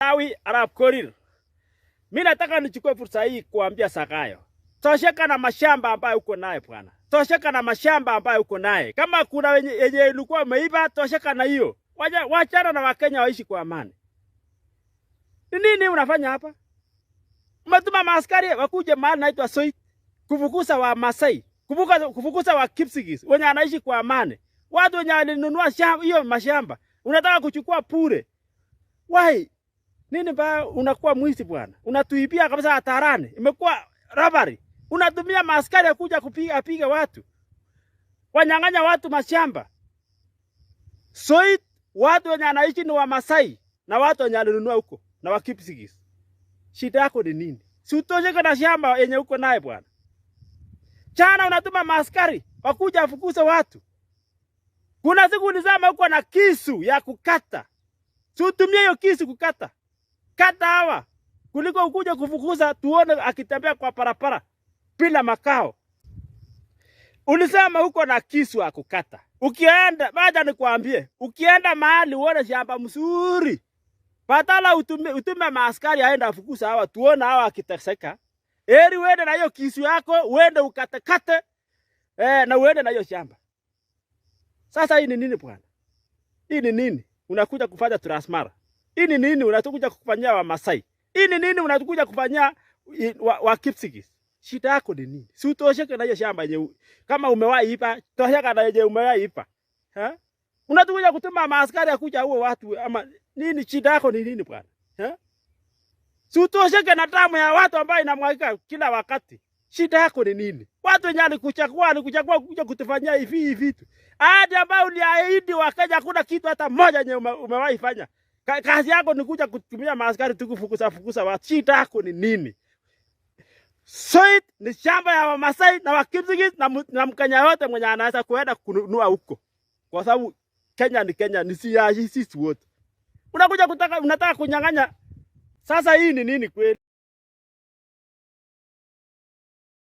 Lawi Arap Korir. Mimi nataka nichukue fursa hii kuambia Sakayo, tosheka na mashamba ambayo uko naye bwana. Tosheka na mashamba ambayo uko naye. Kama kuna yenye ilikuwa umeiba, tosheka na hiyo. Wachana na Wakenya waishi kwa amani. Ni nini unafanya hapa? Umetuma maaskari wakuje mahali naitwa Soit kufukuza wa Masai, kufukuza wa Kipsigis wenye anaishi kwa amani. Watu wenye walinunua hiyo mashamba unataka kuchukua pure. Why? Nini ba unakuwa mwizi bwana? Unatuibia kabisa hadharani. Imekuwa robbery. Unatumia maaskari kuja kupiga piga watu. Wanyang'anya watu mashamba. Soit watu wenye anaishi ni wa Masai na watu wenye walinunua huko na wa Kipsigis. Shida yako ni nini? Si utosheke na shamba yenye uko naye bwana. Chana unatuma maaskari wakuja afukuze watu. Kuna siku ulizama uko na kisu ya kukata. Si utumie hiyo kisu kukata. Kata hawa kuliko ukuja kufukuza tuone akitembea kwa parapara bila makao. Ulisema uko na kisu ya kukata. Ukienda, baada nikwambie, ukienda mahali uone shamba mzuri, badala utume maaskari aende afukuze hawa, tuone hawa akiteseka. Heri uende na hiyo kisu yako, uende ukatekate, na uende na hiyo shamba. Sasa hii ni nini bwana? Hii ni nini? Unakuja kufanya Transmara. Hii ni nini unakuja kufanyia wa Masai? Hii ni nini unakuja kufanyia wa Kipsigis? Shida yako ni nini? Si utosheke na hiyo shamba yenye kama umewahi ipa, tosheka na yenye umewahi ipa. Ha? Unakuja kutuma maaskari akuja huo watu ama nini? Shida yako ni nini bwana? Ha? Si utosheke na damu ya watu ambayo inamwagika kila wakati. Shida yako ni nini? Watu wenye alikuchagua kuja kutufanyia hivi hivi vitu. Ahadi ambayo uliahidi Wakenya hakuna kitu hata moja yenye umewahi fanya. Kazi yako ni kuja kutumia maaskari tu kufukuza fukuza watu. Shida yako ni nini? Soit ni shamba ya Wamasai na Wakipsigis na Mkenya yote mwenye anaweza kuenda kununua huko. Kwa sababu Kenya ni Kenya, ni si ya sisi wote. Unakuja kutaka, unataka kunyang'anya. Sasa hii ni nini kweli?